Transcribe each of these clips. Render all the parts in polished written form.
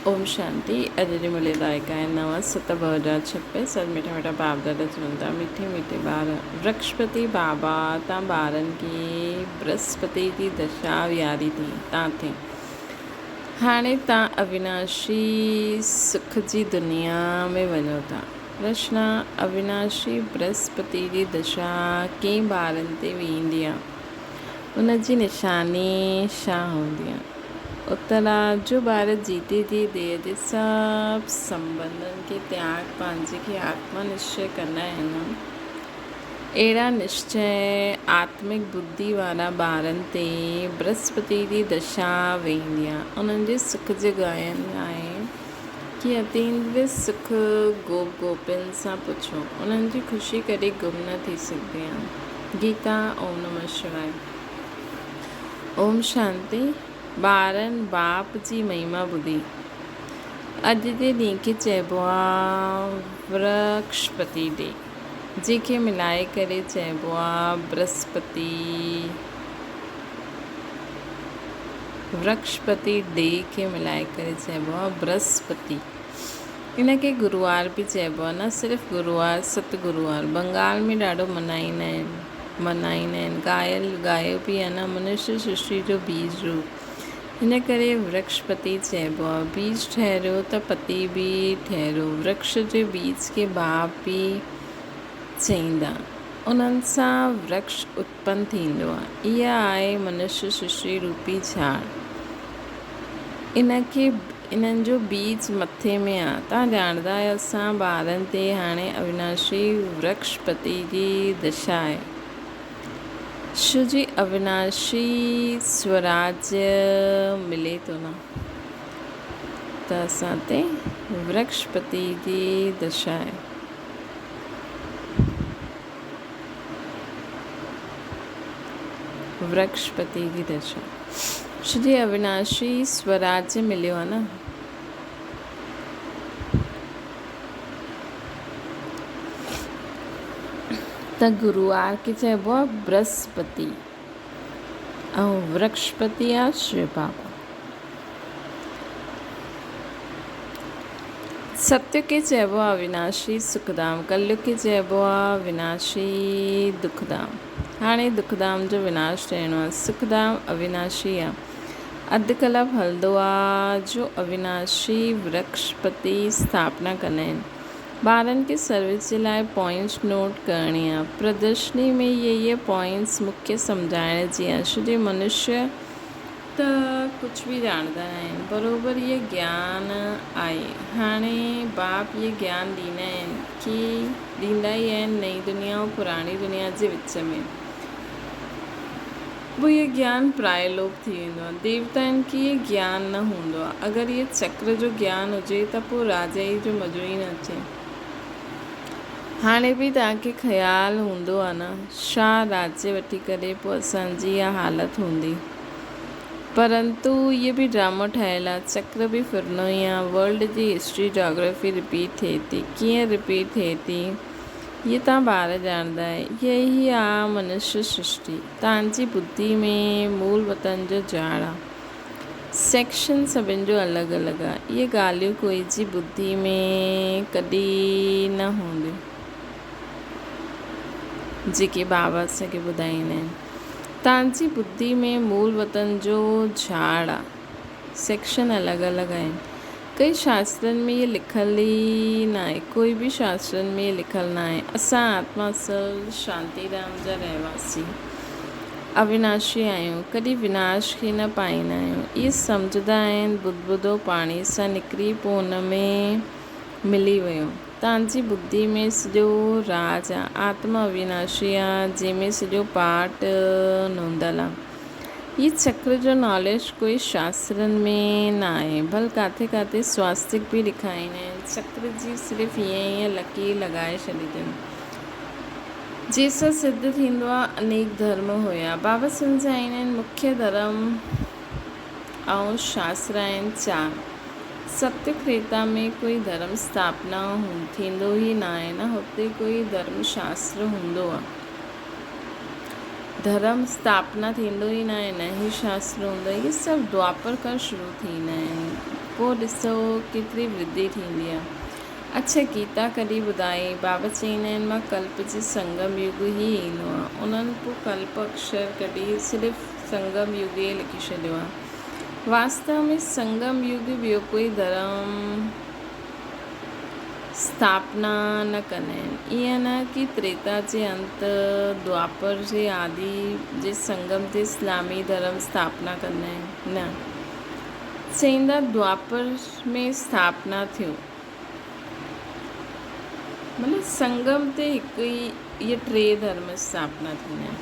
اوم شانتي اڄ جي ملي لائق آهي نو ست 2026 سد مٺا مٺا باپ دادا چون ٿا مٺي مٺي ٻار ورڪشپتي بابا تان ٻارن کي برهسپتي جي دشا ويهاري ٿي تان ٿي هاڻي تان اويناشي سک جي دنيا ۾ وڃو ٿا پرشنا اويناشي برهسپتي جي دشا ڪئين ٻارن تي ويندي آ ان جي نشاني ڇا هوندي آ؟ اترا، جو ٻار جيتي جي ديهه جي سڀ سنٻنڌن کي تياڳ پنهنجي کي آتما نشچي ڪندا آهن. اهڙا نشچي آتمڪ ٻڌي وارا ٻارن تي برهسپتي جي دشا ويندي آهي. انهن جي سک جي ڳائن آهي ڪي اتيندريه سک گوپ گوپين سان پڇو. انهن جي خوشي ڪڏهن گم نه ٿي سگهندي آهي. گيتا، اوم نمه شواء. اوم شانتي ٻارن باپ جي مهما ٻڌي. اڄ جي ڏينهن کي چئبو آ ورڪشپتي ڊي جنهن کي ملائي ڪري چئبو آ برهسپتي ورڪشپتي ڊي کي ملائي ڪري چئبو آ برهسپتي ان کي گروار به چئبو آ نه صرف گروار ست گروار بنگال ۾ ڏاڍو منائيندا آهن. منائيندا آهن. ڳايل ڳايو به آهي نه منشيه سرشٽي جو بيج روپ. ان ڪري ورڪش پتي چئبو آهي. بيج ٺهريو ته پتي به ٺهريو. ورڪش جي بيج کي باپ به چئيندا. انهن سان ورڪش اتپن ٿيندو آهي. اها آهي منشيه سرشٽي روپي جهاڙ. ان کي انهن جو بيج مٿي ۾ آ. توهان ڄاڻندا آهيو اسان ٻارن تي هاڻي اويناشي ورڪشپتي جي دشا آهي. شو جي اويناشي سوراج ملي ٿو نه ته اسان تي ورڪشپتي جي دشا آهي. ورڪشپتي جي دشا. شري اويناشي سوراج مليو آ نه. ته گروار کي چئبو آ برهسپتي ۽ ورڪشپتي آ شو بابا. ستيگ کي چئبو آ اويناشي سکڌام، ڪليگ کي چئبو آ وناشي دکڌام. هاڻي دکڌام جو وناش ٿيڻو آ. سکڌام اويناشي آ. اڌ ڪلپ هلندو آ جو اويناشي ورڪشپتي اسٿاپنا ڪندا آهن. ٻارن کي سروس جي لاء پوائنٽس نوٽ ڪرڻي آ. پردرشني ۾ اهي اهي پوائنٽس مکيه سمجهائڻ جي آ. ڇو جي منشيه ته ڪجهه به ڄاڻندا ناهن. بروبر اهي گيان آهي. هاڻي باپ اهي گيان ڏيندا آهن ڪي ڏيندا ئي آهن نئين دنيا ۽ پراڻي دنيا جي وچ ۾ پوء اهي گيان پرائي لوپ ٿي ويندو آهي. ديوتائن کي اهي گيان نه هوندو آهي. اگر اهي چڪر جو گيان هجي ته پوء راجائي جو مزو ئي نه اچي. هاڻي به توهان کي خيال هوندو آ نه، شاهه راڄ وٺي ڪري پوء اسان جي اها حالت هوندي. پرنتو اهي به ڊرامو ٺهيل آ، چڪر به ڦرڻو ئي آ، ورلڊ جي هسٽري جاگرافي رپيٽ ٿئي ٿي، ڪيئن رپيٽ ٿئي ٿي، اهي توهان ٻار ڄاڻندا آهيو. اها ئي آ منشيه سرشٽي. توهان جي ٻڌي ۾ مول وطن جو جاڙ آ. سيڪشن سڀن جو الڳ الڳ آ. اهي ڳالهيون ڪوئي جي ٻڌي ۾ ڪڏهن نه هونديون جيڪي بابا اسان کي ٻڌائيندا آهن. توهان جي ٻڌي ۾ مول وطن جو جھاڙ آ. سيڪشن الڳ الڳ آهن. ڪئي شاسترن ۾ اهي لکيل ئي ناهي. ڪوئي به شاسترن ۾ اهي لکيل ناهي. اسان آتما اصل شانتي ڌام جا رهواسي اويناشي آهيون. ڪڏهن وناش کي نه پائيندا آهيون. اهي سمجهندا آهن بدبدو پاڻي سان نڪري پوء ان ۾ ملي ويو. توهان جي ٻڌي ۾ سڄو راز آ. آتما اويناشي آ جنهن ۾ سڄو پاٺ نوندل آ. هي چڪر جو ناليج ڪوئي شاسترن ۾ نه آهي ڀل ڪاٿي ڪاٿي سواستڪ به ڏيکاريندا آهن چڪر جي صرف هيئن هيئن لڪير لڳائي ڇڏي اٿن جنهن سان سڌ ٿيندو آهي انيڪ ڌرم هيا بابا سمجهائيندا آهن مکيه ڌرم ۽ شاستر آهن چار ستيگ تريتا ۾ ڪوئي ڌرم اسٿاپنا ٿيندو ئي ناهي نه هتي ڪوئي ڌرم شاستر هوندو آهي. ڌرم اسٿاپنا ٿيندو ئي ناهي نه ئي شاستر هوندو آهي. اهي سڀ دوآپر کان شروع ٿيندا آهن. پوء ڏسو ڪيتري ورڌي ٿيندي آهي. اڇا گيتا ڪڏهن ٻڌائي؟ بابا چئيندا آهن مان ڪلپ جي سنگم يگ ئي ايندو آهيان. انهن پوء ڪلپ اڪشر ڪڍي صرف سنگم يگ ئي لکي ڇڏيو آهي. واستو ۾ سنگم يگ ٻيو ڪوئي ڌرم اسٿاپنا نه ڪندا آهن. ائين نه ڪي تريتا جي انت، دوآپر جي آدي جي سنگم تي اسلامي ڌرم اسٿاپنا ڪندا آهن. نه. چئيندا دوآپر ۾ اسٿاپنا ٿيو. مطلب سنگم تي هڪ ئي اهي ٽي ڌرم اسٿاپنا ٿيندا آهن.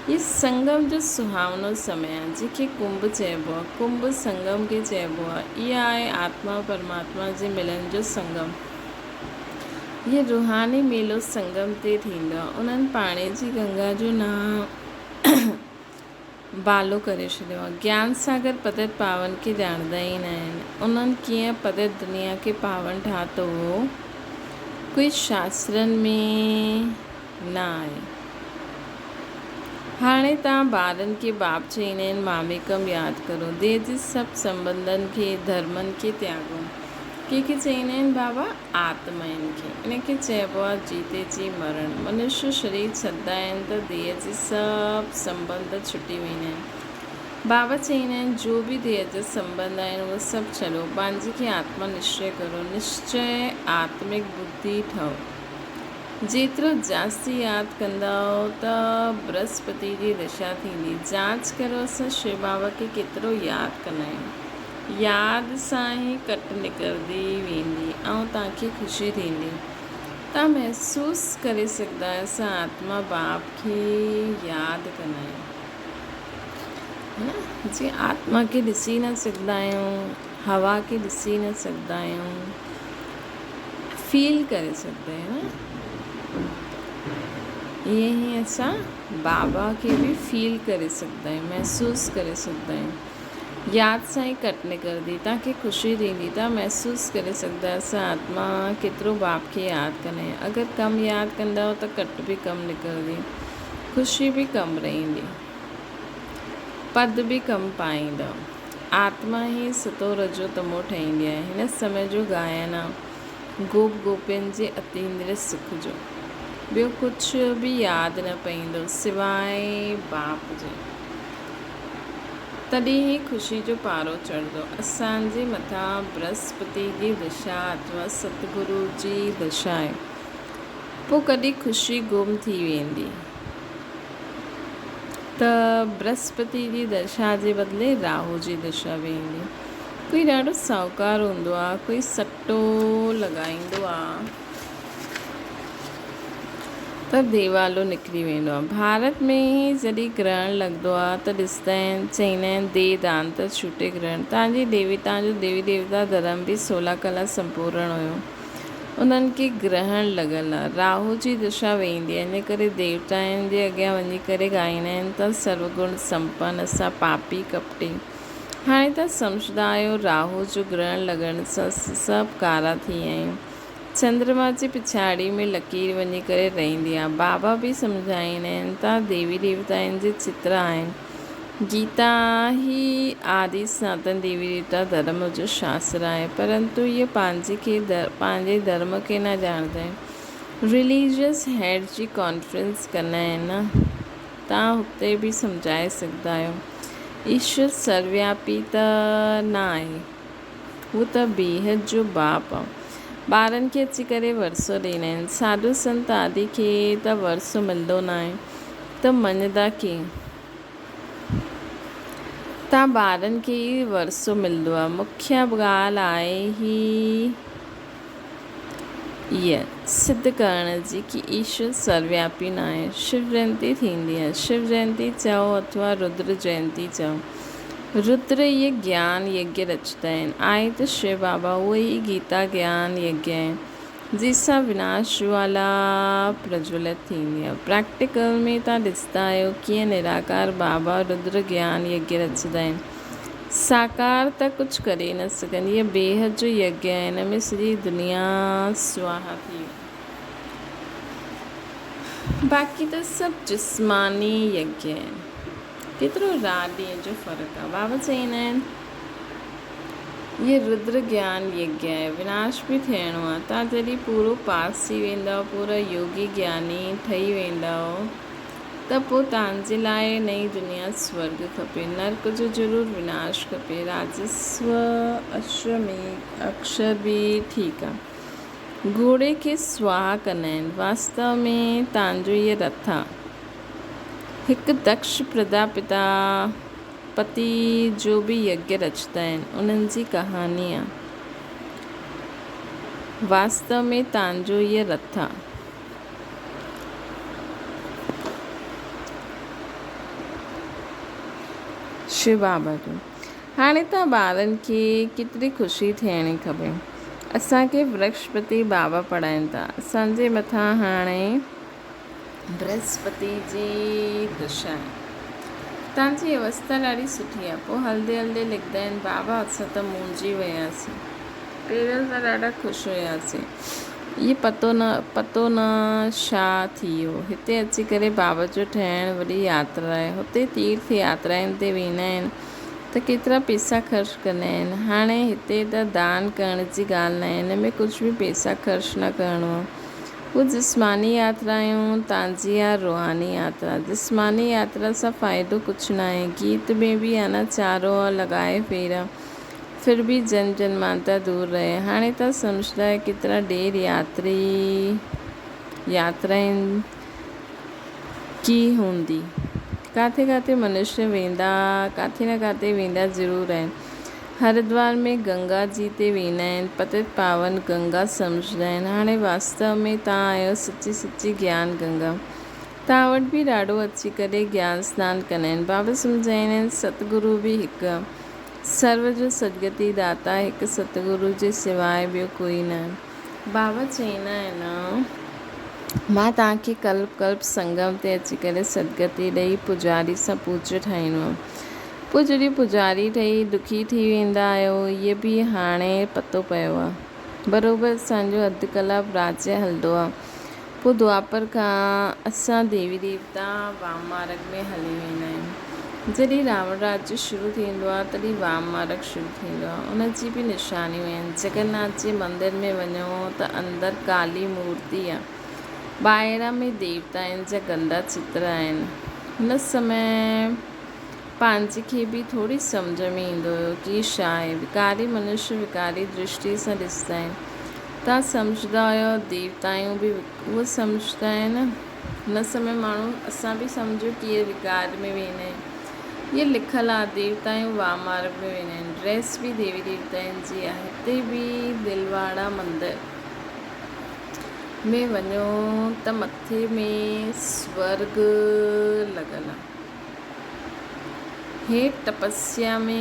هي سنگم جو سهاونو سمي آهي، جنهن کي ڪنڀ چئبو آهي. ڪنڀ سنگم کي چئبو آهي. اها آهي آتما پرماتما جي ملن جو سنگم. هي روحاني ميلو سنگم تي ٿيندو آهي. انهن پاڻي جي گنگا جو نانء بالو ڪري ڇڏيو آهي. گيان ساگر پتت پاون کي ڄاڻندا ئي نه آهن. انهن ڪيئن پتت دنيا کي پاون ٺاهتو هو، ڪوئي شاسترن ۾ نه آهي. هاڻي توهان ٻارن کي باپ چئيندا آهن، ماميڪم ياد ڪرو. ديهه جي سڀ سنٻنڌن کي، ڌرمن کي تياڳو. ڪنهن کي چئيندا آهن بابا؟ آتمائن کي. ان کي چئبو آهي جيتي جي مرڻ. منشيه شرير ڇڏندا آهن ته ديهه جي سڀ سنٻنڌ ڇٽي ويندا آهن. بابا چئيندا آهن، جو به ديهه جا سنٻنڌ آهن اهي سڀ ڇڏو. پنهنجي کي آتما نشچي ڪرو. نشچي آتمڪ ٻڌي ٺهو. جيترو جاستي ياد ڪندؤ ته برهسپتي جي دشا ٿيندي. جاچ ڪريو اسان شو بابا کي ڪيترو ياد ڪندا آهيون. ياد سان ئي ڪٽ نڪرندي ويندي ۽ توهان کي خوشي ٿيندي. توهان محسوس ڪري سگهندا آهيو اسان آتما باپ کي ياد ڪندا آهيون. ها نه جيئن آتما کي ڏسي نه سگهندا آهيون، هوا کي ڏسي نه سگهندا آهيون، فيل ڪري سگهندا آهيون نه ائين ئي اسان بابا کي به فيل ڪري سگهندا آهيون، محسوس ڪري سگهندا آهيون. ياد سان ئي ڪٽ نڪرندي، توهان کي خوشي ٿيندي، توهان محسوس ڪري سگهندا آهيو اسان آتما ڪيترو باپ کي ياد ڪندا آهيون. اگر ڪم ياد ڪندؤ ته ڪٽ به ڪم نڪرندي، خوشي به ڪم رهندي، پد به ڪم پائيندؤ. آتما ئي ستو رجو تمو ٺهيندي آهي. هن سمي جو ڳائڻ آ گوپ گوپين جي اتيندريه سک جو. ٻيو ڪجهه به ياد نه پئيندو سواء باپ جي. تڏهن ئي خوشي جو پارو چڙهندو. اسان جي مٿان برهسپتي جي دشا اٿوا ستگرو جي دشا آهي. پوء ڪڏهن خوشي گم ٿي ويندي ته برهسپتي جي دشا جي بدلي راهو جي دشا به ايندي. ڪوئي ڏاڍو ساهوڪار هوندو آ، ڪوئي سٽو لڳائيندو آ ته ديوالو نڪري ويندو آ. ڀارت ۾ ئي جڏهن گرهڻ لڳندو آ ته ڏسندا آهن، چئيندا آهن ديهه دان ته ڇوٽي گرهڻ. تان جي ديوي تان جو ديوي ديوتا ڌرم به سولا ڪلا سمپورڻ هيو. انهن کي گرهڻ لڳل آ. راهو جي دشا ويندي آ. ان ڪري ديوتائن جي اڳيان وڃي ڪري ڳائيندا آهن ته سرو گڻ سمپن اسان پاپي ڪپٽي. هاڻي ته سمجهندا آهيو راهو جو گرهڻ لڳڻ سان اسين سڀ ڪارا ٿي ويا آهيون. چندرما جي پڇاڙي ۾ لڪير وڃي ڪري رهندي آ. بابا به سمجهائيندا آهن ته ديوي ديوتائن جي چتر آهن. گيتا هي آدي سناتن ديوي ديوتا ڌرم جو شاستر آهي پرنتو اهي پنهنجي کي پنهنجي ڌرم کي نه ڄاڻندا آهن. رليجس هيڊ جي ڪانفرنس ڪندا آهن نه توهان هتي به سمجهائي سگهندا آهيو. ايشور سروياپي ته نه آهي. هو ته بيحد جو باپ آ. ٻارن کي اچي ڪري ورثو ڏيندا آهن. ساڌو سنت آدي کي ته ورثو ملندو ناهي ته مڃندا ڪيئن؟ تان ٻارن کي ئي ورثو ملندو آ. مکيه ڳالهه آهي هي ايء سڌ ڪرڻ جي ڪي ايشور سروياپي ناهي. شو جينتي ٿيندي آ. شو جينتي چئو اٿوا ردر جينتي چئو. ردر اهي گيان يگيه رچندا آهن. آهي ته شو بابا اهو ئي گيتا گيان يگيه آهي. جنهن سان وناش جوالا پرجولت ٿيندي آهي. پريڪٽيڪل ۾ توهان ڏسندا آهيو ڪيئن نراڪار بابا ردر گيان يگيه رچندا آهن. ساڪار ته ڪجهه ڪري نه سگهن. هيء بيحد جو يگيه آهي. هن ۾ سڄي دنيا سواها ٿي ويندي. باقي ته سڀ جسماني يگيه آهن. ڪيترو رات ڏينهن جو فرق آهي. بابا چئيندا آهن، هيء ردر گيان يگيه آهي، وناش به ٿيڻو آهي. توهان جڏهن پورو پاس ٿي ويندؤ، پورا يوگي گياني ٺهي ويندؤ ته پوء توهان جي لاء نئين دنيا سورڳ کپي. نرڪ جو ضرور وناش کپي. راجسو اشوميگه اڪشر به ٺيڪ آهي. گهوڙي کي سواها ڪندا آهن. واستو ۾ تان جو هيء رٿ آ. هڪ دڪش پرجاپتا پتي جو به يگيه رچندا آهن. انهن جي ڪهاڻي آ. واستو ۾ تان جو هيء رٿ آ. شو بابا جو. هاڻي ته ٻارن کي ڪيتري خوشي ٿيڻي کپي. اسان کي برهسپتي بابا پڙهائين ٿا. اسان جي مٿان هاڻي برهسپتي جي دشا آهي. توهان جي اوستا ڏاڍي سٺي آهي. پوء هلندي هلندي لکندا آهن، بابا اسان ته موهجي وياسين. پهريون ته ڏاڍا خوش هياسين. اهي پتو نه پتو نه ڇا ٿي ويو. هتي اچي ڪري بابا جو ٺهڻ وڏي ياترا آهي. هتي تيرٿ ياترائن تي ويندا آهن. ته ڪيترا پيسا خرچ ڪندا آهن. هاڻي هتي ته دان ڪرڻ جي ڳالهه ناهي، هن ۾ ڪجهه به پيسا خرچ نه ڪرڻو آهي. هو جسماني ياترائون تانجي آ روحاني ياترا. جسماني ياترا سان فائدو ڪجهه ناهي. گيت ۾ به آ نه چارو آ لڳائي ڦيرا ڦر ڀي جنم جنمانتر دور رهي. هاڻي ته سمجهندا آهيو ڪيترا ڊير ياتري ياترائن ڪي هوندي. ڪاٿي ڪاٿي منشيه ويندا، ڪاٿي نه ڪاٿي ويندا ضرور آهن. هردوار ۾ گنگا جي تي ويندا آهن، پتت پاون گنگا سمجهندا آهن. هاڻي واستو ۾ توهان آهيو سچي سچي گيان گنگا. توهان وٽ به ڏاڍو اچي ڪري گيان سنان ڪندا آهن. بابا سمجهائيندا آهن ستگرو به هڪ، سرو جو سدگتي داتا هڪ ستگرو جي سواء ٻيو ڪوئي نه. بابا چئيندا آهن، مان توهان کي ڪلپ ڪلپ سنگم تي اچي ڪري سدگتي ڏئي پوڄاري سان پوڄ ٺاهيندو آهيان. پوء جڏهن پوڄاري ٺهي دکي ٿي ويندا آهيو، هيء به هاڻي پتو پيو آهي. بروبر اسان جو اڌ ڪلاڪ راجيه هلندو آهي. پوء دوآپر کان اسان ديوي ديوتا وام مارگ ۾ هلي ويندا آهيون. جڏهن راوڻ راجيه شروع ٿيندو آهي تڏهن وام مارگ شروع ٿيندو آهي. ان جي به نشانيون آهن. جگن ناٿ جي مندر ۾ وڃو ته اندر ڪالي مورتي آهي. ٻاهران ۾ ديوتائن جا گندا چتر آهن. هن سمي پنهنجي کي به ٿوري سمجهه ۾ ايندو هيو ڪي ڇا آهي. وڪاري منشيه وڪاري درشٽيء سان ڏسندا آهن. توهان سمجهندا هيو ديوتائون به اهو سمجهندا آهن. هن سمي ماڻهو اسان به سمجهيو ڪي اهي وڪار ۾ ويندا آهن. اهي لکيل آهي ديوتائون وام مارگ ۾ ويندا آهن. ڊريس به ديوي ديوتائن جي آهي. هتي به دلواڙا مندر ۾ وڃو ته مٿي ۾ سورڳ لڳل آهي. هيٺ تپسيا ۾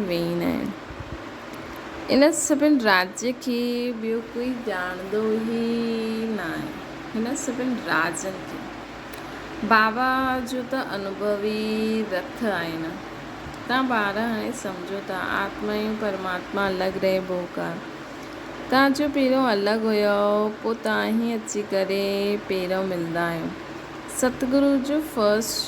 ويهندا آهن. ان سڀن راجيه کي ٻيو ڪوئي ڄاڻندو ئي ناهي. هن سڀن راجن کي. بابا جو ته انوڀوي رٿ آهي نه. توهان ٻار هاڻي سمجهو ٿا آتما ۽ پرماتما الڳ رهبو ڪانه. توهان جو پهريون الڳ هيو پوء توهان ئي اچي ڪري پهريون ملندا آهيو. ستگرو جو فرسٽ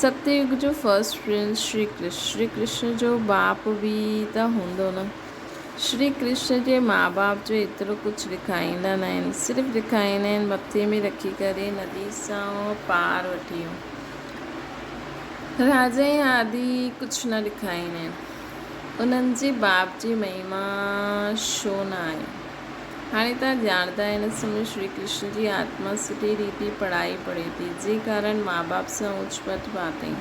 ست يگ جو فرسٽ پرنس شري ڪرشن شري ڪرشن جو باپ به ته هوندو نه شري ڪرشن جي ماء باپ جو ايترو ڪجهه ڏکائيندا نه آهن صرف ڏکائيندا آهن مٿي ۾ رکي ڪري ندي سان پار وٺي ويو راجا ۽ آدي ڪجهه نه ڏکائيندا آهن انهن جي باپ جي مهما شو نه آهي هاڻي توهان ڄاڻندا آهيو هن سمي شري ڪرشن جي آتما سٺي ريتي پڙهائي پڙهي ٿي، جنهن ڪارڻ ماء باپ سان اوچ پت پاتائين.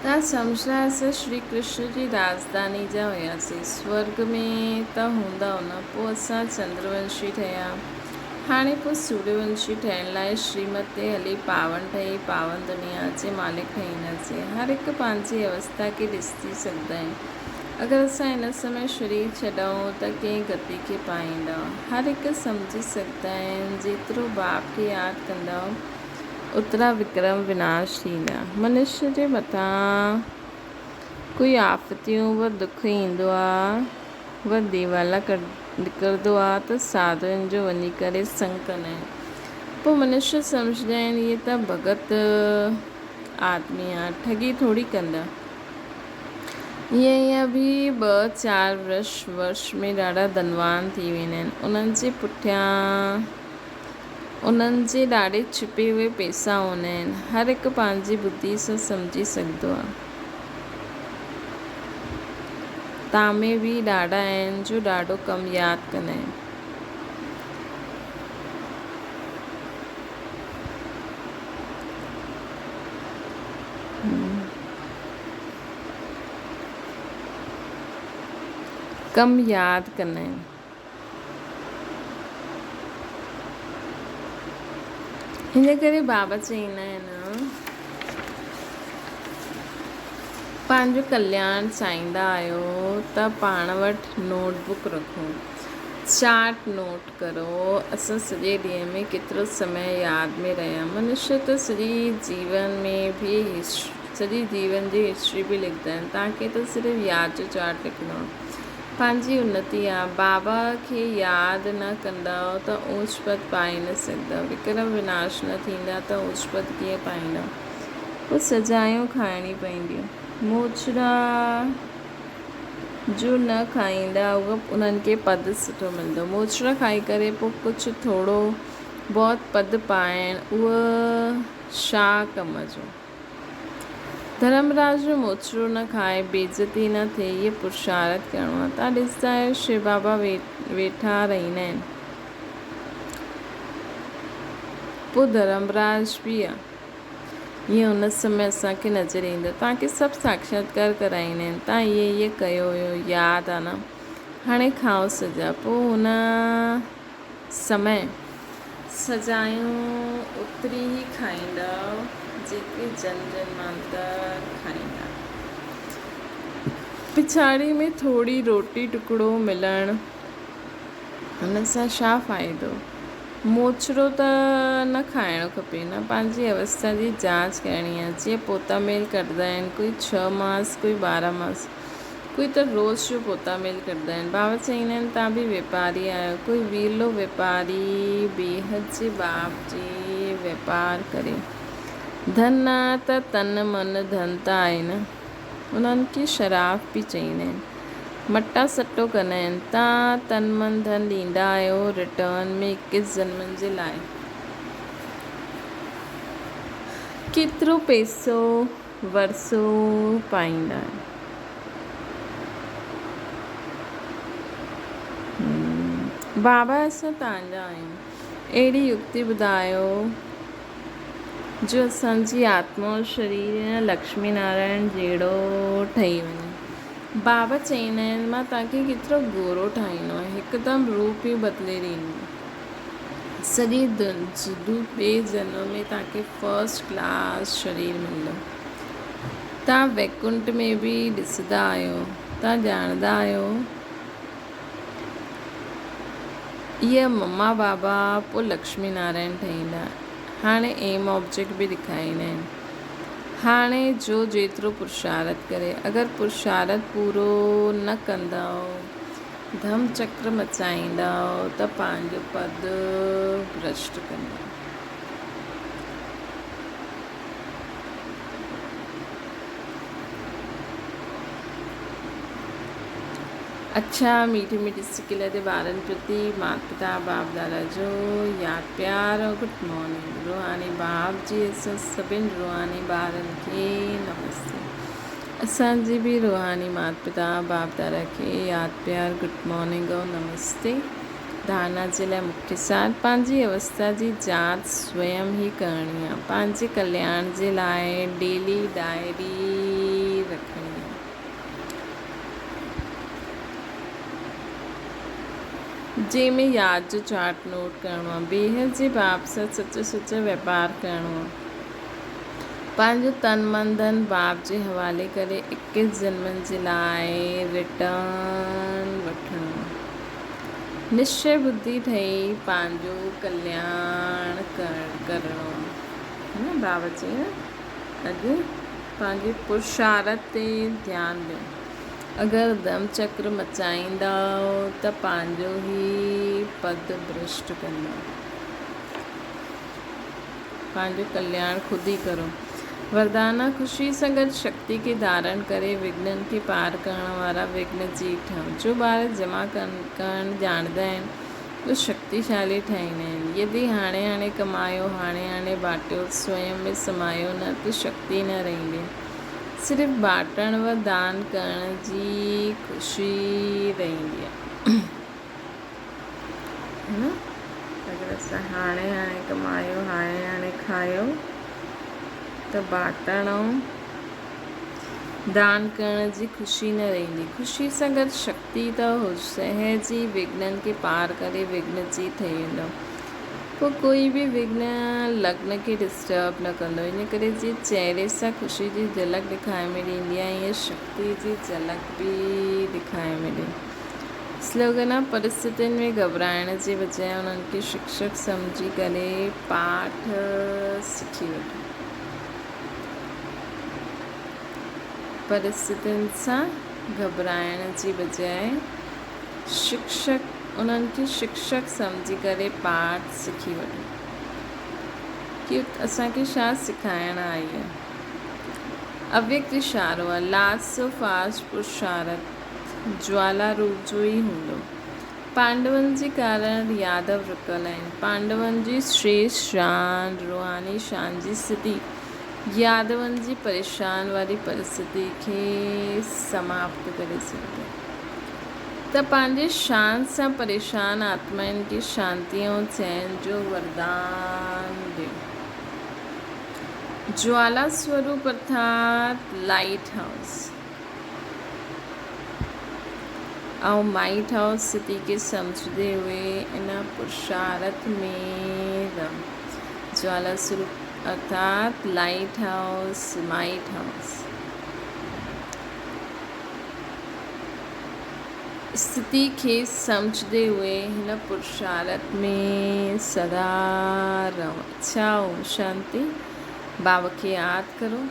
توهان سمجهندا آهيو اسان شري ڪرشن جي راڄڌاني جا هياسين، سورڳ ۾ ته هوندؤ نه، پوء اسان چندرونشي ٺهيا، هاڻي پوء سوريونشي ٺهڻ لاء شريمت تي هلي پاون ٺهي پاون دنيا جي مالڪ ٺهينداسين. هر هڪ پنهنجي اوستا کي ڏسي سگهندا آهن. اگر اسان هن سمي شرير ڇڏئون ته ڪنهن گتي کي پائيندا. هر هڪ سمجهي سگهندا آهن، جيترو باپ کي ياد ڪندؤ اوترا وڪرم وناش ٿيندا. منشيء جي مٿان ڪوئي آفتيون و دک ايندو آ و ديوالا نڪرندو آ ته ساڌوئن جو وڃي ڪري سنگ ڪندا آهن. پوء منشي سمجهندا آهن اهي ته ڀڳت آدمي آ، ٺڳي ٿوري ڪندا. ائين ائين به ٻه چار ورش ورش ۾ ڏاڍا ڌنوان ٿي ويندا آهن. انهن جي پٺيان انهن جي ڏاڍي ڇپي هوئي پئسا هوندا آهن. هر هڪ پنهنجي ٻڌي سان سمجهي سگهندو آ. تان ۾ به ڏاڍا آهن جو ڏاڍو ڪم ياد ڪندا آهن. ڪم ياد ڪندا آهن. هن ڪري بابا چئيندا آهن پنهنجو ڪلياڻ چاهيندا آهيو ته پاڻ وٽ نوٽ بڪ رکو. چارٽ نوٽ ڪرو، اسان سڄي ڏينهن ۾ ڪيترو سمي ياد ۾ رهيا. منشي ته سڄي جيون ۾ به سڄي جيون جي هسٽري به لکندا آهن. توهان کي ته صرف ياد جو چارٽ لکڻو آهي. پنهنجي انتي آهي. بابا کي ياد نه ڪندؤ ته اوچ پد پائي نه سگهندؤ. وڪرم وناش نه ٿيندا ته اوچ پد ڪيئن پائيندؤ. پوء سزايون کائڻي پونديون. موچڙا. جو نه کائيندا اهو انهن کي پد سٺو ملندو. موچڙا کائي ڪري پوء ڪجهه ٿورو بهت پد پائڻ اهو ڇا ڪم جو. ڌرمراج جو موچڙو نه کائي بيعزتي نه ٿئي اهي پرشارت ڪرڻو آهي. تان ڏسندا آهيو شو بابا ويٺا رهندا آهن. پوء ڌرمراج به آهي. ائين ان سمي اسان کي نظر ايندو. توهان کي سڀ ساکشاتڪار ڪرائيندا آهن. توهان ائين ائين ڪيو هيو، ياد آ نه؟ هاڻي کائو سزا. پوء ان سمي سزايون اوتري ئي کائيندؤ، جيتري جنم جنمانتر کائيندا. پڇاڙي ۾ ٿوري روٽي ٽڪڙو ملڻ، ان سان ڇا فائدو؟ موچڙو ته نه کائڻو کپي نه. پنهنجي اوستا جي جاچ ڪرڻي آهي. جيئن پوتا ميل ڪڍندا آهن، ڪوئي ڇهه ماس، ڪوئي 12 ماس، ڪوئي ته روز جو پوتا ميل ڪڍندا آهن. بابا چئيندا آهن، توهان به ويپاري آهيو. ڪوئي ويرلو ويپاري بيحد جي باپ جي ويپار ڪري. ڌن نه ته تن من ڌن ته آهي نه. انهن کي شراف به چئيندا آهن. مٽا سٽو ڪندا آهن. تان تن من ڌن ڏيندا آهيو رٽرن ۾ اڪيس جنمن جي لاء ڪيترو پئسو ورثو پائيندا آهيو. بابا اسان توهان جا آهيون اهڙي يڪتي ٻڌايو جو اسان جي آتما ۽ شرير لڪشمي نارائڻ جهڙو ٺهي وڃي. بابا چئيندا آهن، مان توهان کي ڪيترو گورو ٺاهيندو آهيان، هڪدم روپ ئي بدلي ڏيندو. سڄي جدو ٻئي جنم ۾ توهان کي فرسٽ ڪلاس شرير ملندو. توهان ويڪنٺ ۾ به ڏسندا آهيو، توهان ڄاڻندا آهيو، اهي مما بابا پوء لڪشمي نارائڻ ٺهيندا. هاڻي ايم آبجيڪٽ به ڏيکاريندا آهن. هاڻي جو جيترو پرشارت ڪري، اگر پرشارت پورو نه ڪندؤ، ڌم چڪر مچائيندؤ ته پنهنجو پد ڀرشٽ ڪندؤ. اڇا ميٺي ميٺي سڪيل تي ٻارن پرتي مات پتا باپ دادا جو ياد پيار ۽ گڊ مارننگ روحاني باپ جي اسان سڀن روحاني ٻارن کي نمستي اسان جي به روحاني مات پتا باپ دادا کي ياد پيار گڊ مارننگ ۽ نمستي ڌارنا جي لاء مکيه سار پنهنجي اوستا جي جاچ سويم ئي ڪرڻي آهي پنهنجي ڪلياڻ جي لاء ڊيلي ڊائري رکڻي آهي. جنهن ۾ ياد جو چارٽ نوٽ ڪرڻو آهي. بيحد جي باب سان سچو سچو ويپار ڪرڻو آهي. پنهنجو تن من ڌن باب جي حوالي ڪري اڪيس جنمن جي لاء رٽرن وٺڻو آهي. نشچي ٻڌي ٺهي پنهنجو ڪلياڻ ڪرڻو آهي. نه باب چيو اڄ پنهنجي پرشارت تي ڌيان ڏيو. اگر ڌم چڪر مچائيندؤ ته پنهنجو ئي پد ڀرشٽ ڪندؤ. پنهنجو ڪلياڻ خود ئي ڪرو. وردانا، خوشي سان گڏ شڪتي کي ڌارڻ ڪري وگهنن کي پار ڪرڻ وارا وگهن جي ٺهو. جو ٻار جمع ڪرڻ ڄاڻندا آهن، اهي شڪتيشالي ٺهيندا آهن. يدي هاڻي هاڻي ڪمايو، هاڻي هاڻي باٽيو، سوئم ۾ سمايو نه ته شڪتي نه رهندي. صرف باٽڻ و دان ڪرڻ جي خوشي رهندي آهي. نه اگر اسان هاڻي هاڻي ڪمايو هاڻي هاڻي کايو ته باٽڻ ۽ دان ڪرڻ جي خوشي نه رهندي. خوشي سان گڏ شڪتي ته سهج ئي وگهنن کي پار ڪري وگهن جي ٺهي ويندو. پوء ڪوئي به وگهن لگن کي ڊسٽرب نه ڪندو. ان ڪري جيئن چهري سان خوشي جي جهلڪ ڏکائي ۾ ڏيندي آهي ائين شڪتي جي جهلڪ به ڏکائي ۾ ڏي. سلوگن، پرستتين ۾ گهٻرائڻ جي بجاء انهن کي شڪشڪ سمجهي ڪري پاٺ سکي وٺو. پرستتين سان گهٻرائڻ جي بجاء شڪشڪ انهن کي شڪشڪ سمجهي ڪري پاٺ سکي وٺو. ڪي اسان کي ڇا سکائڻ آئي آهي. اويڪت اشارو آهي. لاسٽ سو فاسٽ پرشارٿ. جوالا روپ جو ئي هوندو. پانڊون جي ڪارڻ يادو رڪل آهن. پانڊون جي شريشٽ شان، روحاني شان جي سٿي، يادون جي پريشان واري پرستتي کي سماپت ڪري ڇڏيندي. ته پنهنجي شان سان پريشان آتمائن کي شانتي ۽ چين جو وردان ڏيو. جوالا سوروپ ارٿات لائيٽ هائوس. ۽ مائيٽ هائوس سٿي کي سمجهندي هوئي ان پرشارٿ ۾ رم جوالا سروپ ارٿات لائيٽ هائوس مائيٽ هائوس اسٿتي کي سمجهندي هوئي هن پرشارٿ ۾ سدا رهو. اڇا اوم شانتي. بابا کي ياد ڪرو.